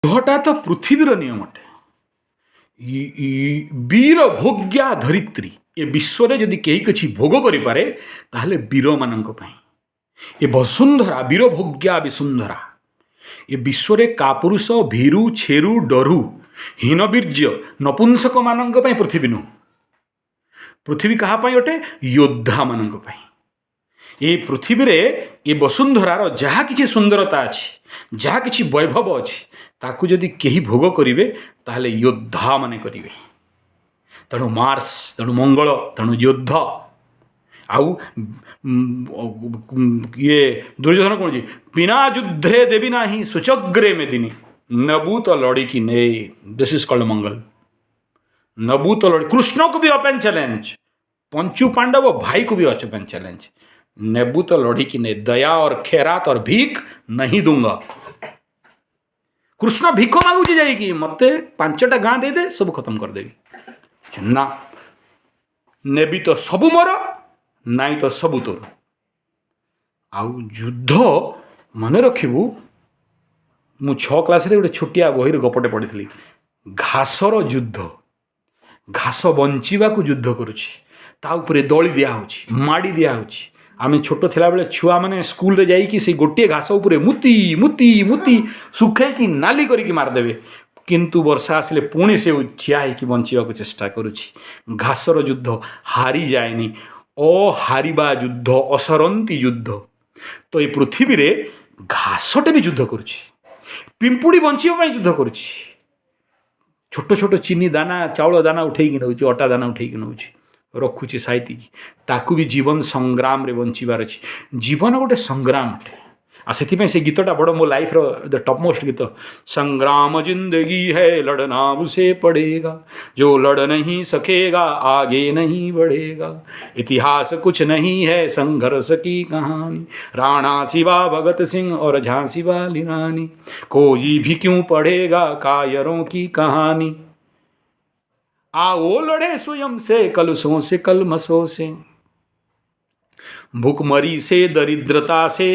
ଯୁଦ୍ଧଟା ତ ପୃଥିବୀର ନିୟମ ଅଟେ। ବୀର ଭୋଗ୍ୟା ଧରିତ୍ରୀ। ଏ ବିଶ୍ୱରେ ଯଦି କେହି କିଛି ଭୋଗ କରିପାରେ, ତାହେଲେ ବୀରମାନଙ୍କ ପାଇଁ ଏ ବସୁନ୍ଧରା। ବୀର ଭୋଗ୍ୟା ବିସୁନ୍ଧରା। ଏ ବିଶ୍ୱରେ କାପୁରୁଷ, ଭୀରୁ, ଛେରୁ, ଡରୁ, ହୀନବୀର୍ଯ୍ୟ, ନପୁଂସକମାନଙ୍କ ପାଇଁ ପୃଥିବୀ ନୁହଁ। ପୃଥିବୀ କାହା ପାଇଁ ଅଟେ? ଯୋଦ୍ଧାମାନଙ୍କ ପାଇଁ। ଏ ପୃଥିବୀରେ, ଏ ବସୁନ୍ଧରାର ଯାହା କିଛି ସୁନ୍ଦରତା ଅଛି, ଯାହା କିଛି ବୈଭବ ଅଛି, ତାକୁ ଯଦି କେହି ଭୋଗ କରିବେ, ତାହେଲେ ଯୋଦ୍ଧାମାନେ କରିବେ। ତେଣୁ ମାର୍ସ, ତେଣୁ ମଙ୍ଗଳ, ତେଣୁ ଯୁଦ୍ଧ। ଆଉ ଇଏ ଦୁର୍ଯ୍ୟୋଧନ କହୁଛି, "ବିନା ଯୁଦ୍ଧରେ ଦେବି ନାହିଁ ସୂଚଗ୍ରେ ମେଦିନୀ, ନେବୁ ତ ଲଢ଼ିକି ନେ।" This is called ମଙ୍ଗଲ। ନେବୁ ତ ଲଢ଼ି। କୃଷ୍ଣକୁ ବି ଓପେନ୍ ଚ୍ୟାଲେଞ୍ଜ, ପଞ୍ଚୁ ପାଣ୍ଡବ ଭାଇକୁ ବି ଓପେନ୍ ଚ୍ୟାଲେଞ୍ଜ, ନେବୁ ତ ଲଢ଼ିକି ନେ। दया और खैरात और भीख नहीं दूंगा। କୃଷ୍ଣ ଭିକ ମାଗୁଛି ଯାଇକି, ମୋତେ ପାଞ୍ଚଟା ଗାଁ ଦେଇଦେ, ସବୁ ଖତମ କରିଦେବି। ନା, ନେବି ତ ସବୁ ମୋର, ନାଇଁ ତ ସବୁ ତୋର। ଆଉ ଯୁଦ୍ଧ ମନେ ରଖିବୁ, ମୁଁ 6 କ୍ଲାସ୍ରେ ଗୋଟେ ଛୋଟିଆ ବହିରେ ଗପଟେ ପଢ଼ିଥିଲି, ଘାସର ଯୁଦ୍ଧ। ଘାସ ବଞ୍ଚିବାକୁ ଯୁଦ୍ଧ କରୁଛି। ତା ଉପରେ ଦଳି ଦିଆହେଉଛି, ମାଡ଼ି ଦିଆହେଉଛି। ଆମେ ଛୋଟ ଥିଲାବେଳେ ଛୁଆମାନେ ସ୍କୁଲରେ ଯାଇକି ସେଇ ଗୋଟିଏ ଘାସ ଉପରେ ମୁତି ମୁତି ମୁତି ଶୁଖେଇକି ନାଲି କରିକି ମାରିଦେବେ। କିନ୍ତୁ ବର୍ଷା ଆସିଲେ ପୁଣି ସେ ଠିଆ ହେଇକି ବଞ୍ଚିବାକୁ ଚେଷ୍ଟା କରୁଛି। ଘାସର ଯୁଦ୍ଧ ହାରିଯାଏନି। ଅହାରିବା ଯୁଦ୍ଧ, ଅସରନ୍ତି ଯୁଦ୍ଧ। ତ ଏ ପୃଥିବୀରେ ଘାସଟେ ବି ଯୁଦ୍ଧ କରୁଛି, ପିମ୍ପୁଡ଼ି ବଞ୍ଚିବା ପାଇଁ ଯୁଦ୍ଧ କରୁଛି। ଛୋଟ ଛୋଟ ଚିନି ଦାନା, ଚାଉଳ ଦାନା ଉଠେଇକି ନେଉଛି, ଅଟା ଦାନା ଉଠେଇକି ନେଉଛି, ରଖୁଛି ସାଇତିକି। ତାକୁ ବି ଜୀବନ ସଂଗ୍ରାମରେ ବଞ୍ଚିବାର ଅଛି। ଜୀବନ ଗୋଟେ ସଂଗ୍ରାମ ଅଟେ। ଆଉ ସେଥିପାଇଁ ସେ ଗୀତଟା ବଡ଼ ମୋ ଲାଇଫର ଦ ଟପ୍ ମୋଷ୍ଟ ଗୀତ। संग्राम जिंदगी है, लड़ना उसे पड़ेगा, जो लड़ नहीं सकेगा आगे नहीं बढ़ेगा। इतिहास कुछ नहीं है संघर्ष की कहानी, राणा सिवा भगत सिंह और झांसी वाली रानी। कोई भी क्यों पढ़ेगा कायरों की कहानी? आओ लड़े स्वयं से, कलुषों से, कलमशों से, भूखमरी से, दरिद्रता से,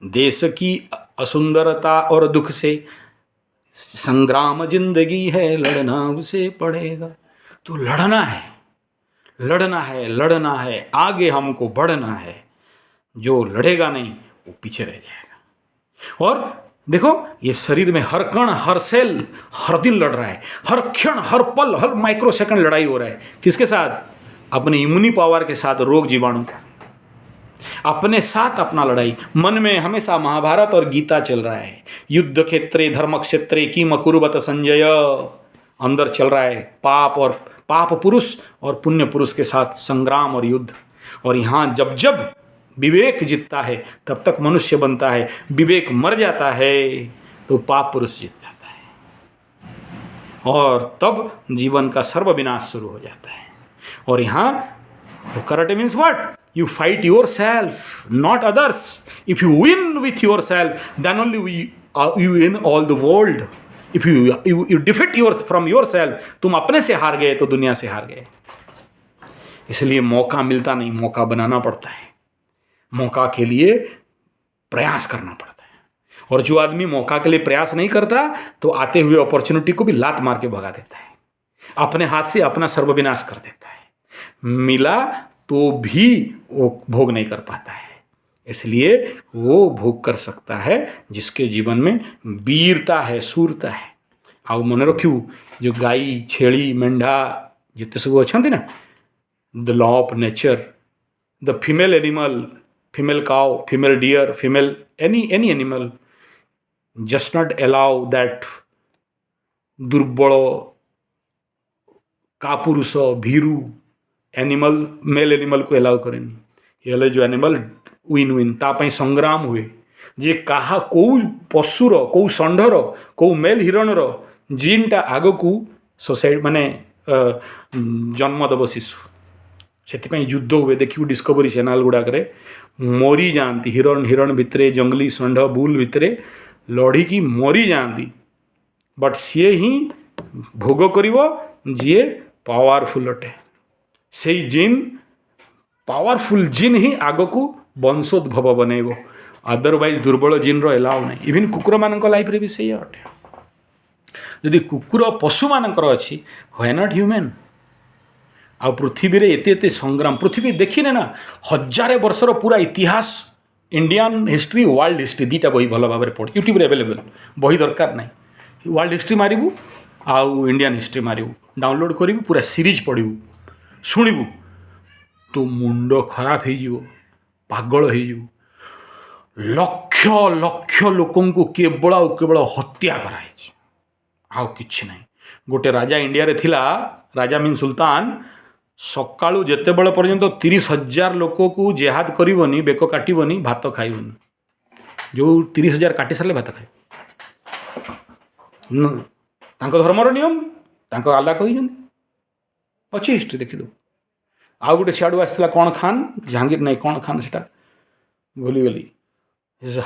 देश की असुंदरता और दुख से। संग्राम जिंदगी है, लड़ना उसे पड़ेगा। तो लड़ना है, लड़ना है, लड़ना है, आगे हमको बढ़ना है। जो लड़ेगा नहीं, वो पीछे रह जाएगा। और देखो, ये शरीर में हर कण, हर सेल हर दिन लड़ रहा है। हर क्षण, हर पल, हर माइक्रो सेकंड लड़ाई हो रहा है। किसके साथ? अपने इम्यूनिटी पावर के साथ। रोग जीवाणु का अपने साथ अपना लड़ाई। मन में हमेशा महाभारत और गीता चल रहा है। युद्ध क्षेत्रे धर्म क्षेत्रे किम कुर्वत संजय। अंदर चल रहा है पाप और पाप पुरुष और पुण्य पुरुष के साथ संग्राम और युद्ध। और यहाँ जब जब विवेक जीतता है, तब तक मनुष्य बनता है। विवेक मर जाता है तो पाप पुरुष जीत जाता है और तब जीवन का सर्वविनाश शुरू हो जाता है। और यहाँ karate means what? You fight yourself, not others. If you win with yourself, then only we you win all the world. If you defeat your from yourself, तुम अपने से हार गए तो दुनिया से हार गए। इसलिए मौका मिलता नहीं, मौका बनाना पड़ता है। मौका के लिए प्रयास करना पड़ता है। और जो आदमी मौका के लिए प्रयास नहीं करता, तो आते हुए अपॉर्चुनिटी को भी लात मार के भगा देता है। अपने हाथ से अपना सर्वविनाश कर देता है। मिला तो भी वो भोग नहीं कर पाता है। इसलिए वो भोग कर सकता है जिसके जीवन में वीरता है, शूरता है। ଆଉ ମନେ ରଖିବୁ, ଯେଉଁ ଗାଈ, ଛେଳି, ମେଣ୍ଢା ଯେତେ ସବୁ ଅଛନ୍ତି ନା, the law of nature, the female animal, female cow, female deer, female any animal just not allow that ଦୁର୍ବଳ, କାପୁରୁଷ, ଭୀରୁ ଆନିମାଲ୍, ମେଲ୍ ଆନିମାଲ୍କୁ ଏଲାଉ କରେନି। ହେଲେ ଯେଉଁ ଆନିମାଲ୍ ୱିନ୍ ୱିନ୍, ତା ପାଇଁ ସଂଗ୍ରାମ ହୁଏ ଯେ କାହା କେଉଁ ପଶୁର, କେଉଁ ଷଣ୍ଢର, କେଉଁ ମେଲ୍ ହିରଣର ଜିନ୍ଟା ଆଗକୁ ସୋସାଇଟି ମାନେ ଜନ୍ମ ଦେବ ଶିଶୁ। ସେଥିପାଇଁ ଯୁଦ୍ଧ ହୁଏ। ଦେଖିବୁ, ଡିସ୍କଭରି ଚ୍ୟାନେଲ୍ ଗୁଡ଼ାକରେ ମରିଯାଆନ୍ତି ହିରଣ, ହିରଣ ଭିତରେ, ଜଙ୍ଗଲୀ ଷଣ୍ଢ, ବୁଲ୍ ଭିତରେ ଲଢ଼ିକି ମରିଯାଆନ୍ତି। ବଟ୍ ସିଏ ହିଁ ଭୋଗ କରିବ ଯିଏ ପାୱାରଫୁଲ୍ ଅଟେ। ସେଇ ଜିନ୍, ପାୱାରଫୁଲ୍ ଜିନ୍ ହିଁ ଆଗକୁ ବଂଶୋଦ୍ଭବ ବନେଇବ। ଅଦରୱାଇଜ୍ ଦୁର୍ବଳ ଜିନ୍ର ଏଲାଉ ନାହିଁ। ଇଭିନ୍ କୁକୁରମାନଙ୍କ ଲାଇଫ୍ରେ ବି ସେଇଆ ଅଟେ। ଯଦି କୁକୁର ପଶୁମାନଙ୍କର ଅଛି, why not human? ଆଉ ପୃଥିବୀରେ ଏତେ ଏତେ ସଂଗ୍ରାମ ପୃଥିବୀ ଦେଖିନେ ନା, ହଜାରେ ବର୍ଷର ପୁରା ଇତିହାସ, ଇଣ୍ଡିଆନ୍ ହିଷ୍ଟ୍ରି, ୱାର୍ଲଡ ହିଷ୍ଟ୍ରି, ଦୁଇଟା ବହି ଭଲ ଭାବରେ ପଢ଼। ୟୁଟ୍ୟୁବରେ ଆଭେଲେବଲ୍, ବହି ଦରକାର ନାହିଁ। ୱାର୍ଲଡ ହିଷ୍ଟ୍ରି ମାରିବୁ ଆଉ ଇଣ୍ଡିଆନ୍ ହିଷ୍ଟ୍ରି ମାରିବୁ, ଡାଉନଲୋଡ଼୍ କରିବୁ, ପୁରା ସିରିଜ୍ ପଢ଼ିବୁ, ଶୁଣିବୁ, ତୋ ମୁଣ୍ଡ ଖରାପ ହେଇଯିବ, ପାଗଳ ହେଇଯିବୁ। ଲକ୍ଷ ଲକ୍ଷ ଲୋକଙ୍କୁ କେବଳ ଆଉ କେବଳ ହତ୍ୟା କରାହେଇଛି, ଆଉ କିଛି ନାହିଁ। ଗୋଟେ ରାଜା ଇଣ୍ଡିଆରେ ଥିଲା, ରାଜା ମିନ୍ ସୁଲତାନ, ସକାଳୁ ଯେତେବେଳେ ପର୍ଯ୍ୟନ୍ତ 30,000 ଲୋକକୁ ଜେହାଦ କରିବନି, ବେକ କାଟିବନି, ଭାତ ଖାଇବନି। ଯେଉଁ 30,000 କାଟି ସାରିଲେ ଭାତ ଖାଇବ। ତାଙ୍କ ଧର୍ମର ନିୟମ, ତାଙ୍କ ଆଲ୍ଲା କହିଛନ୍ତି, ଅଛି ହିଷ୍ଟ୍ରି, ଦେଖିଦେବୁ। ଆଉ ଗୋଟେ ସିଆଡ଼ୁ ଆସିଥିଲା, କ'ଣ ଖାନ, ଜାହାଙ୍ଗୀର ନାଇଁ, କ'ଣ ଖାନ ସେଟା ଭୁଲିଗଲି,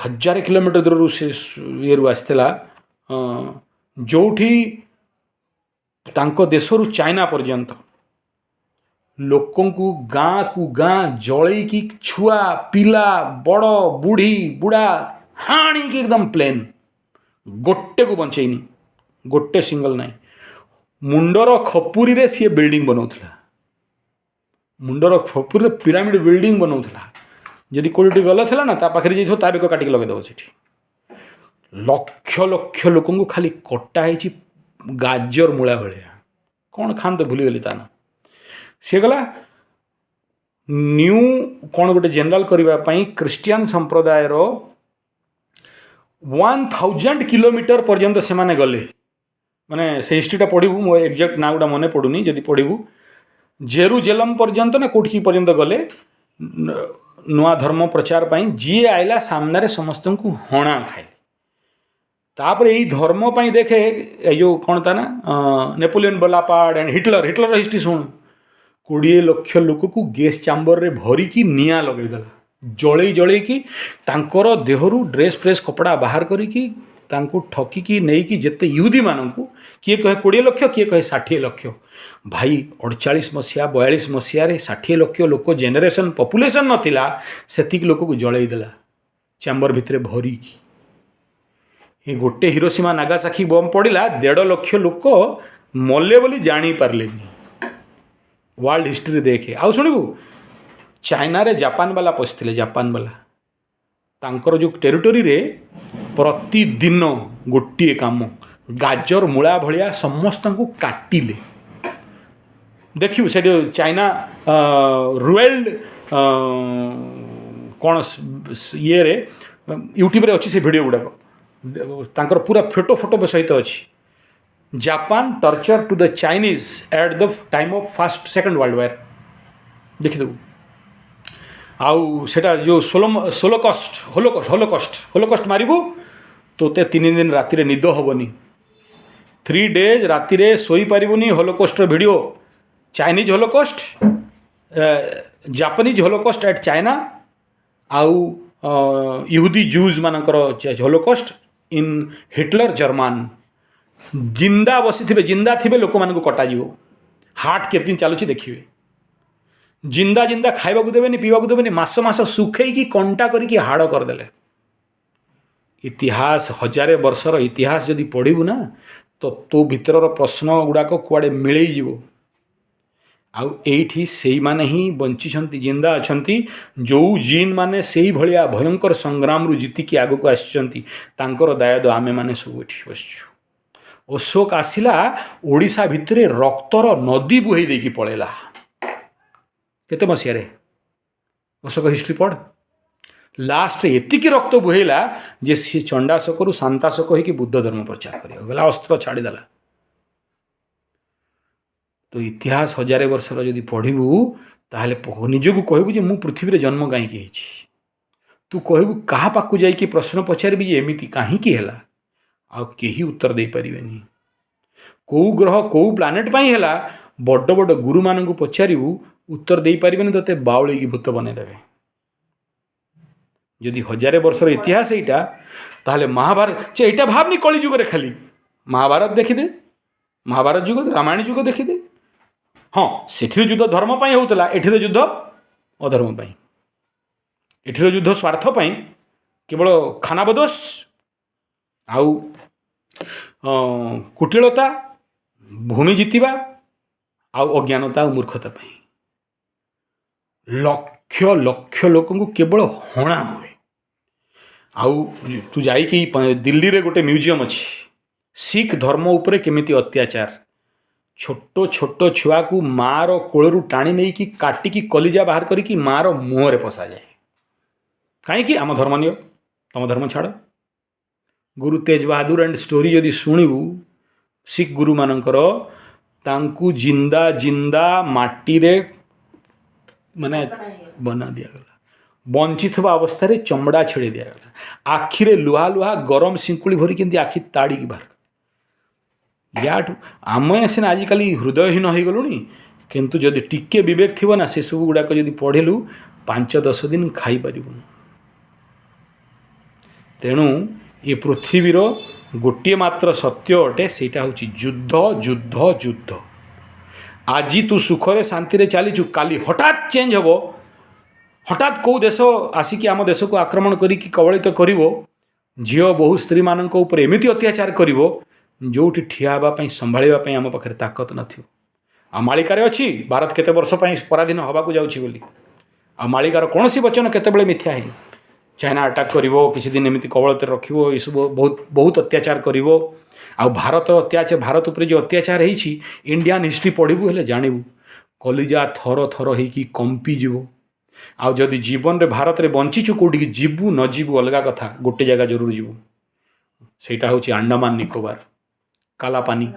ହଜାରେ କିଲୋମିଟର ଦୂରରୁ ସେ ଇଏରୁ ଆସିଥିଲା, ଯେଉଁଠି ତାଙ୍କ ଦେଶରୁ ଚାଇନା ପର୍ଯ୍ୟନ୍ତ ଲୋକଙ୍କୁ ଗାଁକୁ ଗାଁ ଜଳେଇକି, ଛୁଆ ପିଲା, ବଡ଼ ବୁଢ଼ୀ ବୁଢ଼ା ହାଣିକି ଏକଦମ ପ୍ଲେନ୍, ଗୋଟେକୁ ବଞ୍ଚେଇନି, ଗୋଟେ ସିଙ୍ଗଲ ନାହିଁ। ମୁଣ୍ଡର ଖପୁରୀରେ ସିଏ ବିଲ୍ଡିଂ ବନାଉଥିଲା, ମୁଣ୍ଡର ଖପୁରୀରେ ପିରାମିଡ଼ ବିଲ୍ଡିଂ ବନାଉଥିଲା। ଯଦି କୋଉଠି ଗଲ ଥିଲା ନା, ତା ପାଖରେ ଯାଇଥିବ, ତା ବେକ କାଟିକି ଲଗେଇଦେବ ସେଠି। ଲକ୍ଷ ଲକ୍ଷ ଲୋକଙ୍କୁ ଖାଲି କଟା ହେଇଛି ଗାଜର ମୂଳା ଭଳିଆ। କ'ଣ ଖାନ ତ ଭୁଲିଗଲି ତା ନା। ସିଏ ଗଲା ନ୍ୟୁ କ'ଣ ଗୋଟେ ଜେନେରାଲ କରିବା ପାଇଁ, ଖ୍ରୀଷ୍ଟିଆନ ସମ୍ପ୍ରଦାୟର 1000 କିଲୋମିଟର ପର୍ଯ୍ୟନ୍ତ ସେମାନେ ଗଲେ। ମାନେ ସେ ହିଷ୍ଟ୍ରିଟା ପଢ଼ିବୁ, ମୋ ଏକ୍ଜାକ୍ଟ ନାଁ ଗୁଡ଼ା ମନେ ପଡ଼ୁନି। ଯଦି ପଢ଼ିବୁ, ଜେରୁଜେଲମ ପର୍ଯ୍ୟନ୍ତ ନା କେଉଁଠିକି ପର୍ଯ୍ୟନ୍ତ ଗଲେ ନୂଆ ଧର୍ମ ପ୍ରଚାର ପାଇଁ। ଯିଏ ଆଇଲା ସାମ୍ନାରେ ସମସ୍ତଙ୍କୁ ହଣା ଖାଇଲେ। ତାପରେ ଏଇ ଧର୍ମ ପାଇଁ ଦେଖେ, ଏଇ ଯେଉଁ କ'ଣ ତା ନା, Napoleon Bonaparte and Hitler. Hitler history ଶୁଣୁ, 20 ଲକ୍ଷ ଲୋକକୁ ଗ୍ୟାସ୍ ଚାମ୍ବରରେ ଭରିକି ନିଆଁ ଲଗେଇଦେଲା, ଜଳେଇ ଜଳେଇକି ତାଙ୍କର ଦେହରୁ ଡ୍ରେସ୍ ଫ୍ରେସ୍ କପଡ଼ା ବାହାର କରିକି, ତାଙ୍କୁ ଠକିକି ନେଇକି ଯେତେ ଇହୁଦୀମାନଙ୍କୁ, କିଏ କହେ 20 ଲକ୍ଷ, କିଏ କହେ 60 ଲକ୍ଷ। ଭାଇ, 48 ମସିହା, 42 ମସିହାରେ 60 ଲକ୍ଷ ଲୋକ, ଜେନେରେସନ୍ ପପୁଲେସନ୍ ନଥିଲା, ସେତିକି ଲୋକକୁ ଜଳେଇ ଦେଲା ଚାମ୍ବର ଭିତରେ ଭରିକି। ଏ ଗୋଟେ ହିରୋସୀମା ନାଗାସାଖି ବମ୍ ପଡ଼ିଲା, 1.5 ଲକ୍ଷ ଲୋକ ମଲେ ବୋଲି ଜାଣିପାରିଲେନି। ୱାର୍ଲଡ ହିଷ୍ଟ୍ରି ଦେଖେ। ଆଉ ଶୁଣିବୁ, ଚାଇନାରେ ଜାପାନ ବାଲା ପଶିଥିଲେ। ଜାପାନ ବାଲା ତାଙ୍କର ଯେଉଁ ଟେରିଟୋରିରେ ପ୍ରତିଦିନ ଗୋଟିଏ କାମ, ଗାଜର ମୂଳା ଭଳିଆ ସମସ୍ତଙ୍କୁ କାଟିଲେ। ଦେଖିବୁ, ସେଠି ଚାଇନା ରୁଏଲ୍ଡ କ'ଣ ଇଏରେ, ୟୁଟ୍ୟୁବରେ ଅଛି ସେ ଭିଡ଼ିଓ ଗୁଡ଼ାକ, ତାଙ୍କର ପୁରା ଫଟୋ ଫଟୋ ସହିତ ଅଛି। Japan torture to the Chinese at the time of First Second World War, ଦେଖିଦେବୁ। ଆଉ ସେଇଟା ଯେଉଁ ସୋଲୋମ ସୋଲୋକଷ୍ଟ ହୋଲୋକଷ୍ଟ ହୋଲୋକଷ୍ଟ ହୋଲୋକଷ୍ଟ ମାରିବୁ, ତୋତେ 3 ଦିନ ରାତିରେ ନିଦ ହେବନି। 3 ଡେଜ୍ ରାତିରେ ଶୋଇପାରିବୁନି। ହୋଲୋକଷ୍ଟର video, Chinese Holocaust, Japanese Holocaust at China, ଆଉ ଇହୁଦୀ ଜୁଜ୍ ମାନଙ୍କର ହୋଲୋକଷ୍ଟ ଇନ୍ ହିଟଲର ଜର୍ମାନ। ଜିନ୍ଦା ବସିଥିବେ, ଜିନ୍ଦା ଥିବେ ଲୋକମାନଙ୍କୁ କଟାଯିବ, ହାର୍ଟ କେତେ ଦିନ ଚାଲୁଛି ଦେଖିବେ। ଜିନ୍ଦା ଜିନ୍ଦା ଖାଇବାକୁ ଦେବେନି, ପିଇବାକୁ ଦେବେନି, ମାସ ମାସ ଶୁଖେଇକି କଣ୍ଟା କରିକି ହାଡ଼ କରିଦେଲେ। ଇତିହାସ, ହଜାରେ ବର୍ଷର ଇତିହାସ ଯଦି ପଢ଼ିବୁ ନା, ତ ତୋ ଭିତରର ପ୍ରଶ୍ନ ଗୁଡ଼ାକ କୁଆଡ଼େ ମିଳେଇଯିବ। ଆଉ ଏଇଠି ସେଇମାନେ ହିଁ ବଞ୍ଚିଛନ୍ତି, ଜିନ୍ଦା ଅଛନ୍ତି, ଯେଉଁ ଜିନ୍ ମାନେ ସେଇଭଳିଆ ଭୟଙ୍କର ସଂଗ୍ରାମରୁ ଜିତିକି ଆଗକୁ ଆସିଛନ୍ତି, ତାଙ୍କର ଦାୟଦ ଆମେମାନେ ସବୁ ଏଠି ବସିଛୁ। ଅଶୋକ ଆସିଲା, ଓଡ଼ିଶା ଭିତରେ ରକ୍ତର ନଦୀ ବୁହେଇ ଦେଇକି ପଳେଇଲା। କେତେ ମସିହାରେ? ଅଶୋକ ହିଷ୍ଟ୍ରି ପଢ଼। ଲାଷ୍ଟରେ ଏତିକି ରକ୍ତ ବୁହେଇଲା ଯେ ସିଏ ଚଣ୍ଡାଶୋକରୁ ଶାନ୍ତାଶୋକ ହେଇକି ବୁଦ୍ଧ ଧର୍ମ ପ୍ରଚାର କରିବାକୁ ଗଲା, ଅସ୍ତ୍ର ଛାଡ଼ିଦେଲା। ତ ଇତିହାସ ହଜାରେ ବର୍ଷର ଯଦି ପଢ଼ିବୁ, ତାହେଲେ ନିଜକୁ କହିବୁ ଯେ ମୁଁ ପୃଥିବୀରେ ଜନ୍ମ କାହିଁକି ହେଇଛି? ତୁ କହିବୁ, କାହା ପାଖକୁ ଯାଇକି ପ୍ରଶ୍ନ ପଚାରିବି ଯେ ଏମିତି କାହିଁକି ହେଲା? ଆଉ କେହି ଉତ୍ତର ଦେଇପାରିବେନି। କେଉଁ ଗ୍ରହ, କେଉଁ ପ୍ଲାନେଟ୍ ପାଇଁ ହେଲା, ବଡ଼ ବଡ଼ ଗୁରୁମାନଙ୍କୁ ପଚାରିବୁ, ଉତ୍ତର ଦେଇପାରିବେନି। ତୋତେ ବାଉଳିକି ଭୂତ ବନେଇଦେବେ। ଯଦି ହଜାରେ ବର୍ଷର ଇତିହାସ ଏଇଟା, ତାହେଲେ ମହାଭାରତ ସେ ଏଇଟା ଭାବନି। କଳି ଯୁଗରେ ଖାଲି ମହାଭାରତ ଦେଖିଦେ, ମହାଭାରତ ଯୁଗ, ରାମାୟଣ ଯୁଗ ଦେଖିଦେ। ହଁ, ସେଠିର ଯୁଦ୍ଧ ଧର୍ମ ପାଇଁ ହେଉଥିଲା, ଏଠିର ଯୁଦ୍ଧ ଅଧର୍ମ ପାଇଁ। ଏଠିର ଯୁଦ୍ଧ ସ୍ୱାର୍ଥ ପାଇଁ, କେବଳ ଖାନାବଦୋଷ। ଆଉ କୁଟିଳତା, ଭୂମି ଜିତିବା ଆଉ ଅଜ୍ଞାନତା ଆଉ ମୂର୍ଖତା ପାଇଁ ଲକ୍ଷ ଲକ୍ଷ ଲୋକଙ୍କୁ କେବଳ ହଣା ହୁଏ। ଆଉ ତୁ ଯାଇକି ଦିଲ୍ଲୀରେ ଗୋଟେ ମ୍ୟୁଜିୟମ୍ ଅଛି, ଶିଖ ଧର୍ମ ଉପରେ କେମିତି ଅତ୍ୟାଚାର, ଛୋଟ ଛୋଟ ଛୁଆକୁ ମାଆର କୋଳରୁ ଟାଣି ନେଇକି କାଟିକି କଲିଜା ବାହାର କରିକି ମାଆର ମୁହଁରେ ପଶାଯାଏ। କାହିଁକି? ଆମ ଧର୍ମ ନିଅ, ତମ ଧର୍ମ ଛାଡ଼। ଗୁରୁ ତେଜ ବାହାଦୁର ଆଣ୍ଡ ଷ୍ଟୋରି ଯଦି ଶୁଣିବୁ ଶିଖ ଗୁରୁମାନଙ୍କର, ତାଙ୍କୁ ଜିନ୍ଦା ଜିନ୍ଦା ମାଟିରେ ମାନେ ବନା ଦିଆଗଲା, ବଞ୍ଚିଥିବା ଅବସ୍ଥାରେ ଚମଡ଼ା ଛିଡ଼େଇ ଦିଆଗଲା, ଆଖିରେ ଲୁହା ଲୁହା ଗରମ ଶିଙ୍କୁଳି ଭରିକି ଏମିତି ଆଖି ତାଡ଼ିକି ବାହାର। ୟାଠୁ ଆମେ ସିନା ଆଜିକାଲି ହୃଦୟହୀନ ହେଇଗଲୁଣି, କିନ୍ତୁ ଯଦି ଟିକେ ବିବେକ ଥିବ ନା, ସେସବୁ ଗୁଡ଼ାକ ଯଦି ପଢ଼ିଲୁ 5-10 ଦିନ ଖାଇପାରିବୁନି। ତେଣୁ ଏ ପୃଥିବୀର ଗୋଟିଏ ମାତ୍ର ସତ୍ୟ ଅଟେ, ସେଇଟା ହେଉଛି ଯୁଦ୍ଧ, ଯୁଦ୍ଧ, ଯୁଦ୍ଧ। ଆଜି ତୁ ସୁଖରେ ଶାନ୍ତିରେ ଚାଲିଛୁ, କାଲି ହଠାତ୍ ଚେଞ୍ଜ ହେବ, ହଠାତ୍ କେଉଁ ଦେଶ ଆସିକି ଆମ ଦେଶକୁ ଆକ୍ରମଣ କରିକି କବଳିତ କରିବ, ଝିଅ ବୋହୂ ସ୍ତ୍ରୀମାନଙ୍କ ଉପରେ ଏମିତି ଅତ୍ୟାଚାର କରିବ ଯେଉଁଠି ଠିଆ ହେବା ପାଇଁ, ସମ୍ଭାଳିବା ପାଇଁ ଆମ ପାଖରେ ତାକତ ନଥିବ। ଆଉ ମାଳିକାରେ ଅଛି ଭାରତ କେତେ ବର୍ଷ ପାଇଁ ପରାଧୀନ ହେବାକୁ ଯାଉଛି ବୋଲି। ଆଉ ମାଳିକାର କୌଣସି ବଚନ କେତେବେଳେ ମିଥ୍ୟା ହେଇନି। ଚାଇନା ଆଟାକ୍ କରିବ, କିଛି ଦିନ ଏମିତି କବଳିତରେ ରଖିବ, ଏସବୁ ବହୁତ ବହୁତ ଅତ୍ୟାଚାର କରିବ। ଆଉ ଭାରତ ଅତ୍ୟାଚାର, ଭାରତ ଉପରେ ଯେଉଁ ଅତ୍ୟାଚାର ହେଇଛି, ଇଣ୍ଡିଆନ୍ ହିଷ୍ଟ୍ରି ପଢ଼ିବୁ ହେଲେ ଜାଣିବୁ, କଲିଜା ଥର ଥର ହେଇକି କମ୍ପିଯିବ। ଆଉ ଯଦି ଜୀବନରେ ଭାରତରେ ବଞ୍ଚିଛୁ, କେଉଁଠିକି ଯିବୁ ନ ଯିବୁ ଅଲଗା କଥା, ଗୋଟେ ଜାଗା ଜରୁର ଯିବୁ, ସେଇଟା ହେଉଛି ଆଣ୍ଡାମାନ ନିକୋବର, କାଲାପାନି।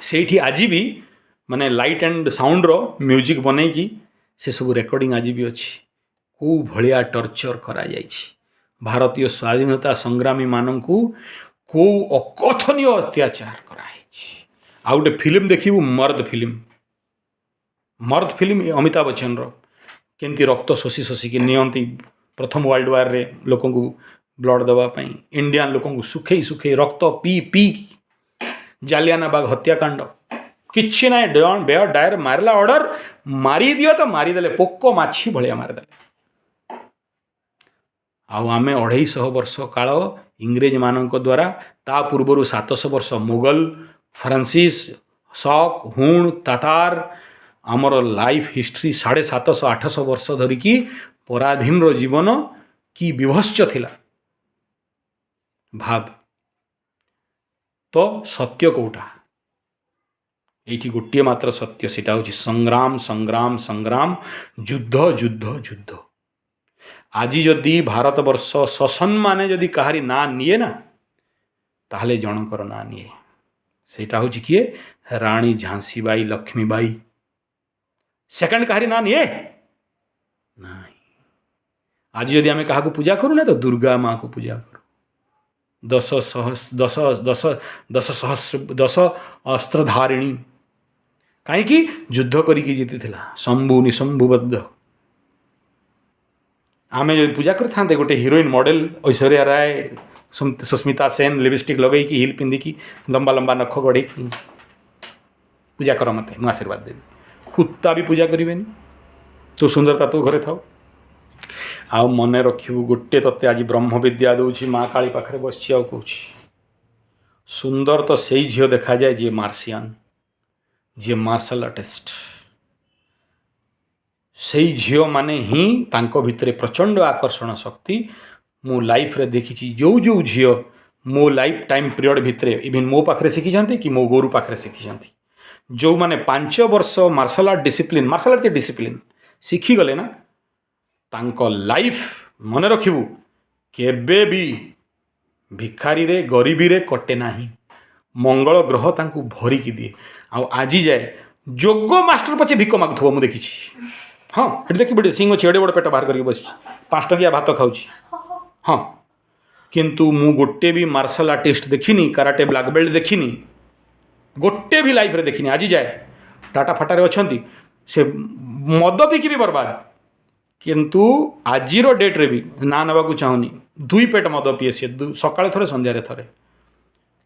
ସେଇଠି ଆଜି ବି ମାନେ ଲାଇଟ୍ ଆଣ୍ଡ ସାଉଣ୍ଡର ମ୍ୟୁଜିକ୍ ବନେଇକି ସେସବୁ ରେକର୍ଡ଼ିଂ ଆଜି ବି ଅଛି। କେଉଁ ଭଳିଆ ଟର୍ଚର୍ କରାଯାଇଛି ଭାରତୀୟ ସ୍ୱାଧୀନତା ସଂଗ୍ରାମୀମାନଙ୍କୁ, କେଉଁ ଅକଥନୀୟ ଅତ୍ୟାଚାର କରାହେଇଛି। ଆଉ ଗୋଟେ ଫିଲ୍ମ ଦେଖିବୁ, ମର୍ଦ ଫିଲ୍ମ, ମର୍ଦ ଫିଲ୍ମ ଅମିତାଭ ବଚ୍ଚନର, କେମିତି ରକ୍ତ ଶୋଷି ଶୋଷିକି ନିଅନ୍ତି ପ୍ରଥମ ୱାର୍ଲଡ ୱାର୍ରେ ଲୋକଙ୍କୁ ବ୍ଲଡ଼ ଦେବା ପାଇଁ, ଇଣ୍ଡିଆନ୍ ଲୋକଙ୍କୁ ଶୁଖେଇ ଶୁଖେଇ ରକ୍ତ ପିଇ ପିଇକି। ଜାଲିଆନାବାଗ ହତ୍ୟାକାଣ୍ଡ, କିଛି ନାହିଁ, ଡନ୍ ବେୟ ଡାୟର ମାରିଲା ଅର୍ଡ଼ର, ମାରିଦିଅ ତ ମାରିଦେଲେ, ପୋକ ମାଛି ଭଳିଆ ମାରିଦେଲେ। ଆଉ ଆମେ 250 ବର୍ଷ କାଳ ଇଂରେଜମାନଙ୍କ ଦ୍ୱାରା, ତା ପୂର୍ବରୁ 700 ବର୍ଷ ମୋଗଲ, ଫ୍ରାନ୍ସିସ୍, ଶକ୍, ହୁଣ, ତାତାର, ଆମର ଲାଇଫ୍ ହିଷ୍ଟ୍ରି 750-800 ବର୍ଷ ଧରିକି ପରାଧୀନର ଜୀବନ କି ବିଭତ୍ସ ଥିଲା ଭାବ। ତ ସତ୍ୟ କେଉଁଟା? ଏଇଠି ଗୋଟିଏ ମାତ୍ର ସତ୍ୟ, ସେଇଟା ହେଉଛି ସଂଗ୍ରାମ, ସଂଗ୍ରାମ, ସଂଗ୍ରାମ, ଯୁଦ୍ଧ, ଯୁଦ୍ଧ, ଯୁଦ୍ଧ। ଆଜି ଯଦି ଭାରତବର୍ଷ ସସମ୍ମାନେ ଯଦି କାହାରି ନାଁ ନିଏ ନା, ତାହେଲେ ଜଣଙ୍କର ନାଁ ନିଏ, ସେଇଟା ହେଉଛି କିଏ? ରାଣୀ ଝାନ୍ସୀବାଇ ଲକ୍ଷ୍ମୀବାଇ। ସେକେଣ୍ଡ କାହାରି ନାଁ ନିଏ ନାହିଁ। ଆଜି ଯଦି ଆମେ କାହାକୁ ପୂଜା କରୁନା ତ ଦୁର୍ଗା ମାଆକୁ ପୂଜା କରୁ। ଦଶ ସହସ୍ର ଦଶ ଦଶ ଦଶ ସହସ୍ର ଦଶ ଅସ୍ତ୍ରଧାରିଣୀ, କାହିଁକି ଯୁଦ୍ଧ କରିକି ଜିତିଥିଲା ଶମ୍ଭୁ ନିଶମ୍ଭୁ ବଦ୍ଧ। ଆମେ ଯଦି ପୂଜା କରିଥାନ୍ତେ ଗୋଟେ ହିରୋଇନ୍ ମଡ଼େଲ ଐଶ୍ୱର୍ଯ୍ୟା ରାୟ, ସୁସ୍ମିତା ସେନ, ଲିପଷ୍ଟିକ୍ ଲଗେଇକି, ହିଲ୍ ପିନ୍ଧିକି, ଲମ୍ବା ଲମ୍ବା ନଖ ଗଢ଼େଇକି ପୂଜା କର ମୋତେ, ମୁଁ ଆଶୀର୍ବାଦ ଦେବି, କୁତ୍ତା ବି ପୂଜା କରିବେନି। ତୁ ସୁନ୍ଦରତା ତୋ ଘରେ ଥାଉ। ଆଉ ମନେ ରଖିବୁ ଗୋଟେ, ତତେ ଆଜି ବ୍ରହ୍ମବିଦ୍ୟା ଦେଉଛି, ମା କାଳୀ ପାଖରେ ବସିଛି ଆଉ କହୁଛି, ସୁନ୍ଦର ତ ସେଇ ଝିଅ ଦେଖାଯାଏ ଯିଏ ମାର୍ସିଆନ୍, ଯିଏ ମାର୍ଶାଲ ଆର୍ଟିଷ୍ଟ। ସେଇ ଝିଅମାନେ ହିଁ ତାଙ୍କ ଭିତରେ ପ୍ରଚଣ୍ଡ ଆକର୍ଷଣ ଶକ୍ତି। ମୁଁ ଲାଇଫ୍ରେ ଦେଖିଛି ଯେଉଁ ଯେଉଁ ଝିଅ ମୋ ଲାଇଫ୍ ଟାଇମ୍ ପିରିୟଡ଼ ଭିତରେ ଇଭିନ୍ ମୋ ପାଖରେ ଶିଖିଛନ୍ତି କି ମୋ ଗୁରୁ ପାଖରେ ଶିଖିଛନ୍ତି, ଯେଉଁମାନେ 5 ବର୍ଷ martial art discipline, martial art discipline ଶିଖିଗଲେ ନା, ତାଙ୍କ ଲାଇଫ୍ ମନେ ରଖିବୁ କେବେ ବି ଭିଖାରୀରେ ଗରିବୀରେ କଟେ ନାହିଁ। ମଙ୍ଗଳ ଗ୍ରହ ତାଙ୍କୁ ଭରିକି ଦିଏ। ଆଉ ଆଜି ଯାଏ ଯୋଗ ମାଷ୍ଟର ପଛେ ଭିକ ମାଗୁଥିବ ମୁଁ ଦେଖିଛି। ହଁ, ଏଠି ଦେଖିବୁ, ଏଠି ସିଂ ଅଛି, ଏଡ଼େ ବଡ଼ ପେଟ ବାହାର କରିକି ବସିଛି, 5 ଟଙ୍କିଆ ଭାତ ଖାଉଛି। ହଁ, କିନ୍ତୁ ମୁଁ ଗୋଟେ ବି ମାର୍ଶାଲ ଆର୍ଟିଷ୍ଟ ଦେଖିନି, କାରାଟେ ବ୍ଲାକ୍ ବେଲ୍ଟ ଦେଖିନି, ଗୋଟେ ବି ଲାଇଫ୍ରେ ଦେଖିନି ଆଜି ଯାଏ। ଟାଟା ଫାଟାରେ ଅଛନ୍ତି, ସେ ମଦ ପିଇକି ବି ବର୍ବାଦ, କିନ୍ତୁ ଆଜିର ଡେଟ୍ରେ ବି ନାଁ ନେବାକୁ ଚାହୁଁନି, 2 ପେଟ ମଦ ପିଏ ସିଏ, ସକାଳେ ଥରେ ସନ୍ଧ୍ୟାରେ ଥରେ,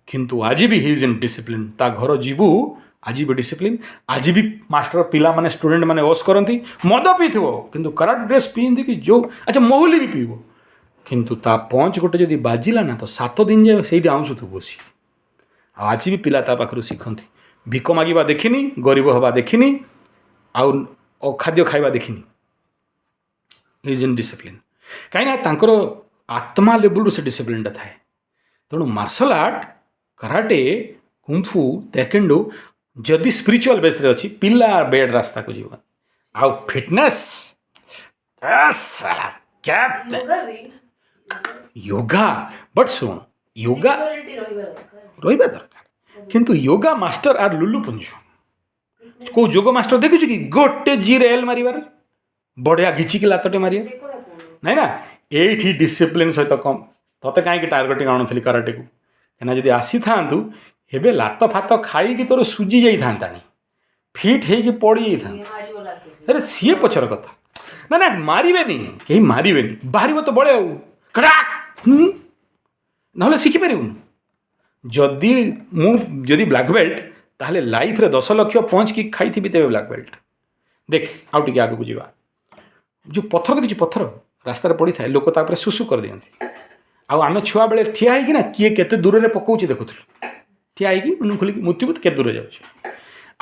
କିନ୍ତୁ ଆଜି ବି he is in discipline. ତା ଘର ଯିବୁ ଆଜି ବି ଡିସିପ୍ଲିନ୍, ଆଜି ବି ମାଷ୍ଟର ପିଲାମାନେ ଷ୍ଟୁଡେଣ୍ଟ ମାନେ ଓସ୍ କରନ୍ତି, ମଦ ପିଇଥିବ କିନ୍ତୁ କରାଟେ ଡ୍ରେସ୍ ପିନ୍ଧିକି ଯେଉଁ, ଆଚ୍ଛା ମହୁଲି ବି ପିଇବ, କିନ୍ତୁ ତା ପଞ୍ଚ ଗୋଟେ ଯଦି ବାଜିଲା ନା ତ 7 ଦିନ ଯାଏ ସେଇଠି ଆଉଁସୁଥିବ ବସି। ଆଉ ଆଜି ବି ପିଲା ତା ପାଖରୁ ଶିଖନ୍ତି। ଭିକ ମାଗିବା ଦେଖିନି, ଗରିବ ହେବା ଦେଖିନି, ଆଉ ଅଖାଦ୍ୟ ଖାଇବା ଦେଖିନି। Is in discipline. କାହିଁକିନା ତାଙ୍କର ଆତ୍ମା ଲେବୁଲରୁ ସେ ଡିସିପ୍ଲିନ୍ଟା ଥାଏ। ତେଣୁ martial art, karate, kung fu, taekwondo ଯଦି ସ୍ପିରିଚୁଆଲ୍ ବେସ୍ରେ ଅଛି, ପିଲା ବେଡ୍ ରାସ୍ତାକୁ ଯିବ। ଆଉ fitness yoga B. Yoga, but ଶୁଣ, ୟୋଗା ସ୍ପିରିଚୁଆଲିଟି ରହିବା ଦରକାର। ରହିବା ଦରକାର, କିନ୍ତୁ ୟୋଗା ମାଷ୍ଟର ଆର୍ ଲୁଲୁ ପୁଞ୍ଜ। କେଉଁ ଯୋଗ ମାଷ୍ଟର ଦେଖିଛୁ କି ଗୋଟେ ଜିରେ ଏଲ୍ ମାରିବାର, ବଢ଼ିଆ ଘିଚିକି ଲାତଟେ ମାରିବା? ସେ କଥା କହୁନି। ନାଇଁ ନା, ଏଇଠି ଡିସିପ୍ଲିନ୍ ସହିତ କମ୍। ତତେ କାହିଁକି ଟାର୍ଗେଟିଂ ଆଣୁଥିଲି କରାଟେକୁ? କାହିଁକିନା ଯଦି ଆସିଥାନ୍ତୁ, ଏବେ ଲାତ ଫାତ ଖାଇକି ତୋର ସୁଜି ଯାଇଥାନ୍ତାଣି, ଫିଟ୍ ହେଇକି ପଡ଼ି ଯାଇଥାନ୍ତୁ। କିଏ ମାରିବ ଲାତ ସେ? ଆରେ, ସିଏ ପଛର କଥା। ନା ନା, ମାରିବେନି, କେହି ମାରିବେନି। ବାହାରିବ ତ ବଳେ ଆଉ କଡ଼ାକ୍ ହୁଁ, ନହେଲେ ଶିଖିପାରିବୁନି। ଯଦି ମୁଁ ଯଦି ବ୍ଲାକ୍ ବେଲ୍ଟ, ତାହେଲେ ଲାଇଫ୍ରେ 10 ଲକ୍ଷ ପଞ୍ଚ କିକ୍ ଖାଇଥିବି, ତେବେ ବ୍ଲାକ୍ ବେଲ୍ଟ। ଦେଖ, ଆଉ ଟିକେ ଆଗକୁ ଯିବା। ଯେଉଁ ପଥର ଦେଖିଛୁ? ପଥର ରାସ୍ତାରେ ପଡ଼ିଥାଏ, ଲୋକ ତା ଉପରେ ଶୁଶୁ କରିଦିଅନ୍ତି। ଆଉ ଆମେ ଛୁଆବେଳେ ଠିଆ ହେଇକି ନା କିଏ କେତେ ଦୂରରେ ପକାଉଛି ଦେଖୁଥିଲୁ। ଠିଆ ହେଇକି ମୁହଁ ଖୋଲିକି ମୁତିବୁ, କେତେ ଦୂରରେ ଯାଉଛି।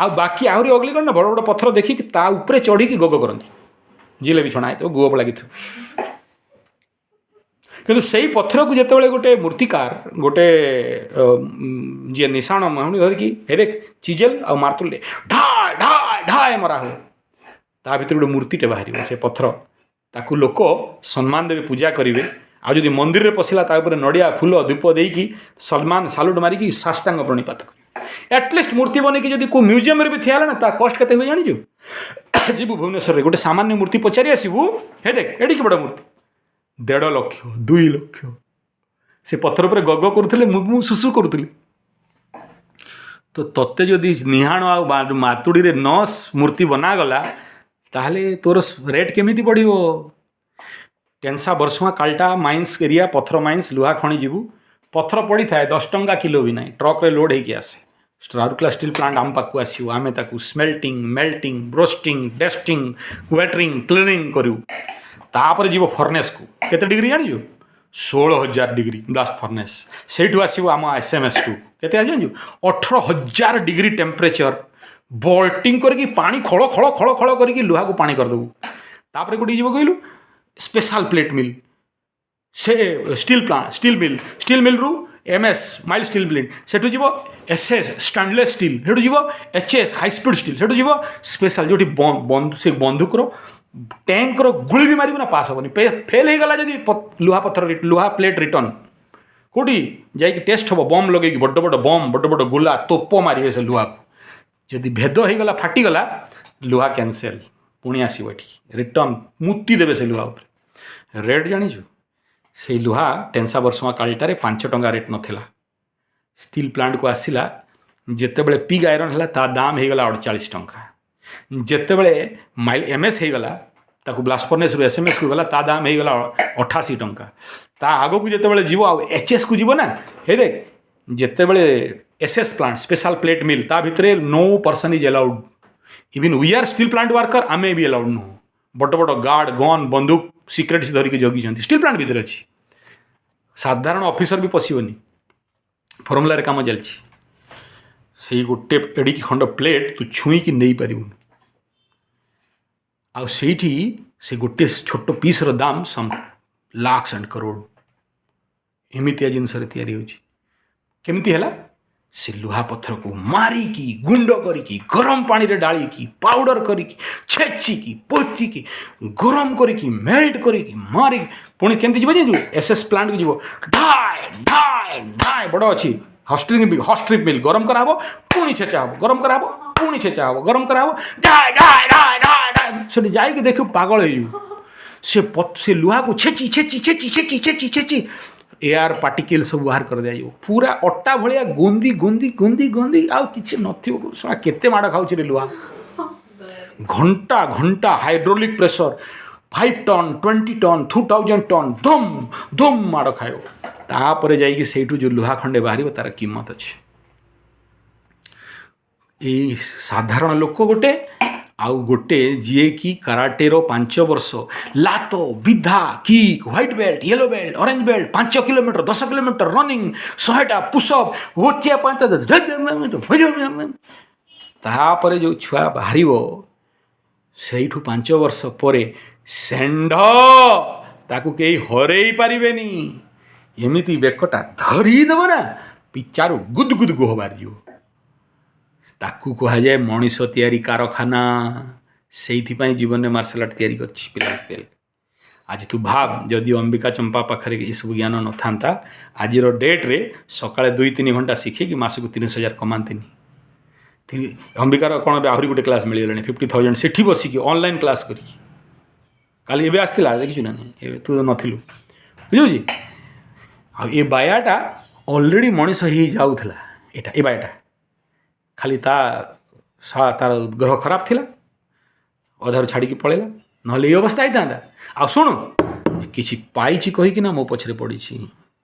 ଆଉ ବାକି ଆହୁରି ଅଗଲି କ'ଣ ନା, ବଡ଼ ବଡ଼ ପଥର ଦେଖିକି ତା ଉପରେ ଚଢ଼ିକି ଗୋଗ କରନ୍ତି। ଜିଲେବି ଛଣା ହେଇଥିବ, ଗୁଅ ଲାଗିଥିବ। କିନ୍ତୁ ସେଇ ପଥରକୁ ଯେତେବେଳେ ଗୋଟେ ମୂର୍ତ୍ତିକାର, ଗୋଟେ ଯିଏ ନିଶାଣ ମାହୁଣି ଧରିକି, ହେ ଦେଖ, ଚିଜେଲ ଆଉ ମାର୍ତୁଲରେ ଢାଏ ଢାଏ ଢାଏ ମରା ହୁଏ, ତା ଭିତରେ ଗୋଟେ ମୂର୍ତ୍ତିଟେ ବାହାରିବ। ସେ ପଥର, ତାକୁ ଲୋକ ସମ୍ମାନ ଦେବେ, ପୂଜା କରିବେ। ଆଉ ଯଦି ମନ୍ଦିରରେ ପଶିଲା, ତା ଉପରେ ନଡ଼ିଆ, ଫୁଲ, ଧୂପ ଦେଇକି ସମ୍ମାନ, ସାଲୁଟ ମାରିକି ସାଷ୍ଟାଙ୍ଗ ପ୍ରଣିପାତ କରିବେ। ଆଟଲିଷ୍ଟ ମୂର୍ତ୍ତି ବନେଇକି ଯଦି କେଉଁ ମ୍ୟୁଜିୟମରେ ବି ଥିଆ ହେଲା ନା, ତା କଷ୍ଟ କେତେ ହୁଏ ଜାଣିଛୁ? ଯିବୁ ଭୁବନେଶ୍ୱରରେ, ଗୋଟେ ସାମାନ୍ୟ ମୂର୍ତ୍ତି ପଚାରି ଆସିବୁ, ହେ ଦେଖ, ଏଡ଼ିକି ବଡ଼ ମୂର୍ତ୍ତି, 1.5 ଲକ୍ଷ, 2 ଲକ୍ଷ। ସେ ପଥର ଉପରେ ଗଗ କରୁଥିଲେ, ମୁଁ ଶୁଶୁ କରୁଥିଲି। ତ ତତେ ଯଦି ନିହାଣ ଆଉ ମାତୁଡ଼ିରେ ନ ମୂର୍ତ୍ତି ବନାଗଲା, ତାହେଲେ ତୋର ରେଟ୍ କେମିତି ବଢ଼ିବ? ଟେନ୍ସା, ବର୍ଷୁଆ, କାଲଟା ମାଇନ୍ସ ଏରିଆ, ପଥର ମାଇନ୍ସ, ଲୁହା ଖଣି ଯିବୁ, ପଥର ପଡ଼ିଥାଏ, 10 ଟଙ୍କା କିଲୋ ବି ନାହିଁ। ଟ୍ରକ୍ରେ ଲୋଡ଼ ହେଇକି ଆସେ, ରାଉରକେଲା ଷ୍ଟିଲ୍ ପ୍ଲାଣ୍ଟ ଆମ ପାଖକୁ ଆସିବ। ଆମେ ତାକୁ smelting, melting, roasting, dusting, watering, cleaning କରିବୁ। ତାପରେ ଯିବ ଫର୍ନେସ୍କୁ। କେତେ ଡିଗ୍ରୀ ଜାଣିଛୁ? 16,000 ଡିଗ୍ରୀ ବ୍ଲାଷ୍ଟ ଫର୍ନେସ୍। ସେଇଠୁ ଆସିବ ଆମ SMS 2। କେତେ ଆସି ଜାଣିଛୁ? 18,000 ଡିଗ୍ରୀ ଟେମ୍ପରେଚର। ବଲ୍ଟିଂ କରିକି ପାଣି ଖଳ ଖଳ ଖଳ ଖଳ କରିକି ଲୁହାକୁ ପାଣି କରିଦେବୁ। ତାପରେ କୋଉଠି ଯିବ କହିଲୁ? ସ୍ପେଶାଲ ପ୍ଲେଟ୍ ମିଲ୍, ସେ steel plant, steel mill. Steel ମିଲ୍ରୁ MS, mild steel mill. ସେଠୁ ଯିବ SS, stainless steel. ସେଠୁ ଯିବ HS, high speed steel. ସେଠୁ ଯିବ ସ୍ପେଶାଲ, ଯେଉଁଠି ସେ ବନ୍ଧୁକର, ଟ୍ୟାଙ୍କର ଗୁଳି ବି ମାରିବୁ ନା, ପାସ୍ ହେବନି। ଫେଲ୍ ହେଇଗଲା ଯଦି ଲୁହା ପଥର, ଲୁହା ପ୍ଲେଟ୍ ରିଟର୍ନ। କେଉଁଠି ଯାଇକି ଟେଷ୍ଟ ହେବ? ବମ୍ ଲଗେଇକି, ବଡ଼ ବଡ଼ ବମ୍, ବଡ଼ ବଡ଼ ଗୁଲା, ତୋପ ମାରିବେ ସେ ଲୁହାକୁ। ଯଦି ଭେଦ ହେଇଗଲା, ଫାଟିଗଲା, ଲୁହା କ୍ୟାନସେଲ୍, ପୁଣି ଆସିବ ଏଠି ରିଟର୍ନ। ମୁତି ଦେବେ ସେ ଲୁହା ଉପରେ। ରେଟ୍ ଜାଣିଛୁ? ସେଇ ଲୁହା ଟେନ୍ସା, ବର୍ଷୁଆ, କାଲଟାରେ 5 ଟଙ୍କା ରେଟ୍ ନଥିଲା। ଷ୍ଟିଲ୍ ପ୍ଲାଣ୍ଟକୁ ଆସିଲା ଯେତେବେଳେ, ପିଗ୍ ଆଇରନ୍ ହେଲା, ତା ଦାମ ହେଇଗଲା 48 ଟଙ୍କା। ଯେତେବେଳେ ମାଇଲ୍ଡ MS ହେଇଗଲା, ତାକୁ ବ୍ଲାଷ୍ଟ ଫର୍ନେସ୍ରୁ SMSକୁ ଗଲା, ତା ଦାମ ହେଇଗଲା 88 ଟଙ୍କା। ତା ଆଗକୁ ଯେତେବେଳେ ଯିବ ଆଉ HSକୁ ଯିବ ନା, ହେ ଦେଖ, ଯେତେବେଳେ SS plant, special plate mill, ତା ଭିତରେ no person is allowed. Even we are steel plant worker, ଆମେ ବି ଆଲାଉଡ୍ ନୁହଁ। ବଡ଼ ବଡ଼ ଗାର୍ଡ଼, ଗନ୍, ବନ୍ଧୁକ, ସିକ୍ରେଟ୍ସ ଧରିକି ଜଗିଛନ୍ତି। ଷ୍ଟିଲ୍ ପ୍ଲାଣ୍ଟ ଭିତରେ ଅଛି, ସାଧାରଣ ଅଫିସର ବି ପଶିବନି। ଫର୍ମୁଲାରେ କାମ ଚାଲିଛି। ସେଇ ଗୋଟେ ଏଡ଼ିକି ଖଣ୍ଡ ପ୍ଲେଟ୍ ତୁ ଛୁଇଁକି ନେଇପାରିବୁନି। ଆଉ ସେଇଠି ସେ ଗୋଟେ ଛୋଟ ପିସ୍ର ଦାମ ସମ୍ ଲାକ୍ସ ଆଣ୍ଡ କରୋଡ଼। ଏମିତିଆ ଜିନିଷରେ ତିଆରି ହେଉଛି। କେମିତି ହେଲା? ସେ ଲୁହା ପଥରକୁ ମାରିକି, ଗୁଣ୍ଡ କରିକି, ଗରମ ପାଣିରେ ଡାଳିକି, ପାଉଡ଼ର କରିକି, ଛେଚିକି, ପୋଚିକି, ଗରମ କରିକି, ମେଲ୍ଟ କରିକି, ମାରିକି, ପୁଣି କେମିତି ଯିବ ଜାଣିଛୁ? SS ପ୍ଲାଣ୍ଟକୁ ଯିବ, ଢାଏ ଢାଏ ଢାଏ। ବଡ଼ ଅଛି ହଷ୍ଟ୍ରିଂ, ହଟ୍‌ଷ୍ଟ୍ରିପ୍ ମିଲ୍। ଗରମ କରାହବ, ପୁଣି ଛେଚା ହବ, ଗରମ କରାହବ, ପୁଣି ଛେଚା ହବ, ଗରମ କରାହବ, ଢାଏ ଢାଏ ଢାଏ ଢାଏ ଢାଏ। ସେଠି ଯାଇକି ଦେଖିବୁ, ପାଗଳ ହେଇଯିବୁ। ସେ ଲୁହାକୁ ଛେଚି ଛେଚି ଛେଚି ଛେଚି ଛେଚି ଛେଚି ଏୟାର ପାର୍ଟିକିଲ୍ ସବୁ ବାହାର କରିଦିଆଯିବ। ପୁରା ଅଟା ଭଳିଆ ଗୁନ୍ଦି ଗୁନ୍ଦି ଗୁନ୍ଦି ଗୁନ୍ଦି ଆଉ କିଛି ନଥିବ। ଶୁଣା, କେତେ ମାଡ଼ ଖାଉଛି ରେ ଲୁହା! ଘଣ୍ଟା ଘଣ୍ଟା hydraulic pressure, 5 ton, 20 ton, 2000 ton, ଧୁମ୍ ଧୁମ୍ ମାଡ଼ ଖାଇବ। ତାପରେ ଯାଇକି ସେଇଠୁ ଯେଉଁ ଲୁହା ଖଣ୍ଡେ ବାହାରିବ, ତାର କିମ୍ମତ ଅଛି। ଏଇ ସାଧାରଣ ଲୋକ ଗୋଟେ ଆଉ ଗୋଟେ ଯିଏକି କାରାଟେର 5 ବର୍ଷ ଲାତ, ବିଧା, kick, white belt, yellow belt, orange belt, 5 kilometre, 10 kilometre running, 100ଟା ପୁଷଅପ୍, ଗୋଟିଏ ପାଞ୍ଚ, ତାପରେ ଯେଉଁ ଛୁଆ ବାହାରିବ ସେଇଠୁ 5 ବର୍ଷ ପରେ, ଷେଣ୍ଢ, ତାକୁ କେହି ହରେଇ ପାରିବେନି। ଏମିତି ବେକଟା ଧରିଦେବ ନା, ପିଚାରୁ ଗୁଦୁ ଗୁଦୁ ଗୁହ ବାହାରିଯିବ। ତାକୁ କୁହାଯାଏ ମଣିଷ ତିଆରି କାରଖାନା। ସେଇଥିପାଇଁ ଜୀବନରେ ମାର୍ଶାଲ ଆର୍ଟ ତିଆରି କରିଛି, ପିଲାଙ୍କୁ ତିଆରି। ଆଜି ତୁ ଭାବ, ଯଦି ଅମ୍ବିକା ଚମ୍ପା ପାଖରେ ଏସବୁ ଜ୍ଞାନ ନଥାନ୍ତା, ଆଜିର ଡେଟ୍ରେ ସକାଳେ 2-3 ଘଣ୍ଟା ଶିଖେଇକି ମାସକୁ 30,000 କମାନ୍ତିନି। ଅମ୍ବିକାର କ'ଣ ଏବେ ଆହୁରି ଗୋଟେ କ୍ଲାସ୍ ମିଳିଗଲାଣି, 50,000, ସେଠି ବସିକି ଅନଲାଇନ୍ କ୍ଲାସ୍ କରିକି। କାଲି ଏବେ ଆସିଥିଲା, ଦେଖିଛୁ ନା ନାହିଁ? ଏବେ ତୁ ନଥିଲୁ, ବୁଝୁଛି। ଆଉ ଏ ବାୟାଟା ଅଲରେଡ଼ି ମଣିଷ ହେଇଯାଉଥିଲା। ଏଇଟା ଏ ବାୟାଟା ଖାଲି ତା ତାର ଗ୍ରହ ଖରାପ ଥିଲା, ଅଧାରୁ ଛାଡ଼ିକି ପଳେଇଲା, ନହେଲେ ଏଇ ଅବସ୍ଥା ହେଇଥାନ୍ତା। ଆଉ ଶୁଣୁ, କିଛି ପାଇଛି କହିକି ନା ମୋ ପଛରେ ପଡ଼ିଛି।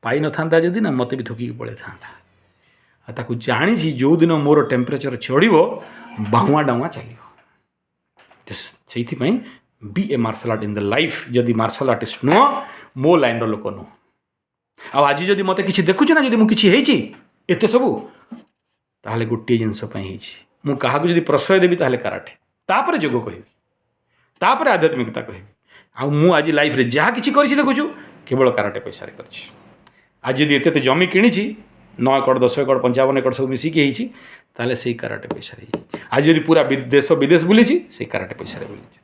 ପାଇନଥାନ୍ତା ଯଦି ନା, ମୋତେ ବି ଥୁକିକି ପଳେଇଥାନ୍ତା। ଆଉ ତାକୁ ଜାଣିଛି, ଯେଉଁଦିନ ମୋର ଟେମ୍ପରେଚର ଚଢ଼ିବ, ବାହୁଆ ଡାଉଆ ଚାଲିବ। ସେଇଥିପାଇଁ be a martial art in the life. ଯଦି ମାର୍ଶାଲ ଆର୍ଟିଷ୍ଟ ନୁହଁ, ମୋ ଲାଇନ୍ର ଲୋକ ନୁହଁ। ଆଉ ଆଜି ଯଦି ମୋତେ କିଛି ଦେଖୁଛୁ ନା, ଯଦି ମୁଁ କିଛି ହେଇଛି ଏତେ ସବୁ, ତାହେଲେ ଗୋଟିଏ ଜିନିଷ ପାଇଁ ହେଇଛି। ମୁଁ କାହାକୁ ଯଦି ପ୍ରଶ୍ରୟ ଦେବି, ତାହେଲେ କାରାଟେ, ତାପରେ ଯୋଗ କହିବି, ତାପରେ ଆଧ୍ୟାତ୍ମିକତା କହିବି। ଆଉ ମୁଁ ଆଜି ଲାଇଫ୍ରେ ଯାହା କିଛି କରିଛି ଦେଖୁଛୁ, କେବଳ କାରାଟେ ପଇସାରେ କରିଛି। ଆଜି ଯଦି ଏତେ ଏତେ ଜମି କିଣିଛି, 9 ଏକର, 10 ଏକର, 55 ଏକର ସବୁ ମିଶିକି ହେଇଛି, ତାହେଲେ ସେଇ କାରାଟେ ପଇସାରେ ହେଇଛି। ଆଜି ଯଦି ପୁରା ଦେଶ ବିଦେଶ ବୁଲିଛି, ସେଇ କାରାଟେ ପଇସାରେ ବୁଲିଛି।